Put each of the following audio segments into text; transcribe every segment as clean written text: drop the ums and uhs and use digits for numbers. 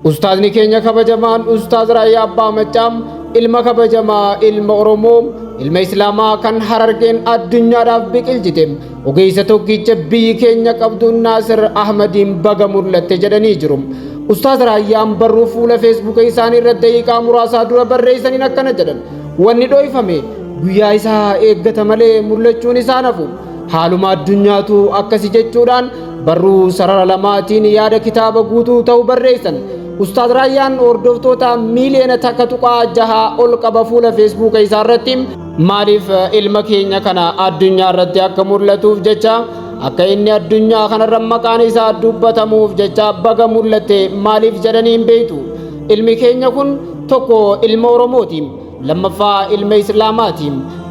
Ustaazni keenya kabajamaan Ustaaz Raayyaa Abbaa Maccaa ilma kabajamaa ilma Oromoo ilma Islaamaa kan Harargeen addunyaadhaaf biqilchite ogeessa tokkicha biyyi keenya qabdu Naasir Ahmadiin baga mul'atte jedhanii jiru. Ustaaz Raayyaan barruu fuula Feesbuuka isaanii irra daqiiqaa muraasaa dura barreessaniin akkana jedhan. Wanni dhoyfame guyyaa isaa eeggata malee mul'achuun isaa nafu. Haaluma addunyaatu akkasi jechuudhaan barruu sarara lamaatiin yaada kitaaba guutuu ta'u barreessan. Ustaaz Raayyaan hordoftoota miiliyoona 1.6 ol qaba fuula Feesbuuka isaa irratti. Maaliif ilma keenya kana addunyaa irratti akka mul'atuuf jecha akka inni addunyaa kanarra maqaan isaa dubbatamuuf jecha baga mul'ate maaliif jedhanii hin beektu. Ilmi keenya kun tokko ilma Oromooti. Lammaffaa ilma Islaamaati.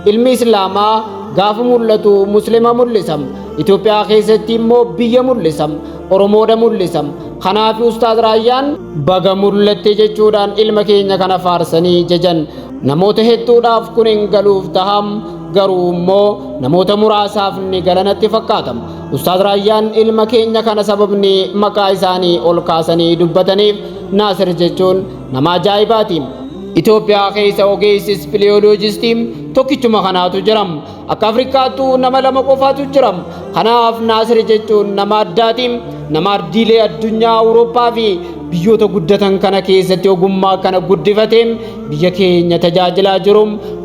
Ilmi Islaamaa gaafa mul'atu Muslima mul'isa. Itoophiyaa keessatti immoo biyya mul'isa. Oromoodha mul'isa. Kanaaf Ustaaz Raayyaan baga mul'atte jechuudhaan ilma keenya kana faarsanii jajan. Namoota hedduudhaaf kun hin galuuf taham garuu immoo namoota muraasaaf ni gala natti fakkaata. Ustaaz Raayyaan ilma keenya kana sababni maqaa isaanii ol kaasanii dubbataniif Naasir jechuun nama ajaa'ibaati. Itoophiyaa keessa ogeessi ispiliyooloojistii tokkichuma kanaatu jira. Akka Afrikaattuu nama lama qofaatu jira. Kanaaf Naasir jechuun nama addaati. Nama ardiilee addunyaa Awurooppaa fi biyyoota guddatan kana keessatti ogummaa kana guddifatee biyya keenya tajaajilaa jiru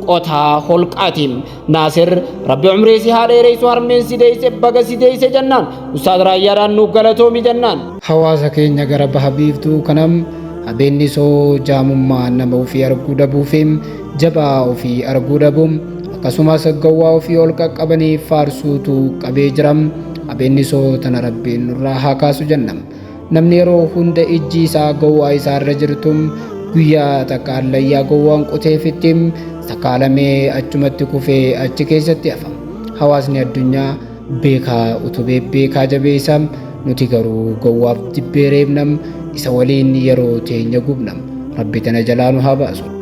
qotaa holqaati. Naasir rabbi umrii si haa dheeressu harmeen si deeyse baga si deeyse jennaan Ustaaz Raayyaadhaan nu galatoomi jennaan. Hawaasa keenya gara baha biiftuu kanam habeennisoo jaamummaa nama ofii arguu dhabuu fi jabaa ofii arguu dhabuu akkasumas gowwaa ofii ol qaqqabanii faarsuutu qabee jira. Habeennisoo tana rabbiin nurraa haa kaasu jenna. Namni yeroo hunda ijji isaa gowwaa isaa irra jirtu guyyaa takka allayyaa gowwaan qoteefitti sakaalamee achumatti kufee achi keessatti hafa. Hawaasni addunyaa beekaa utubee beekaa jabeessa nuti garuu gowwaaf dibbee reebna isa waliin yeroo teenya gubna. Rabbi tana jalaa nu haa baasu.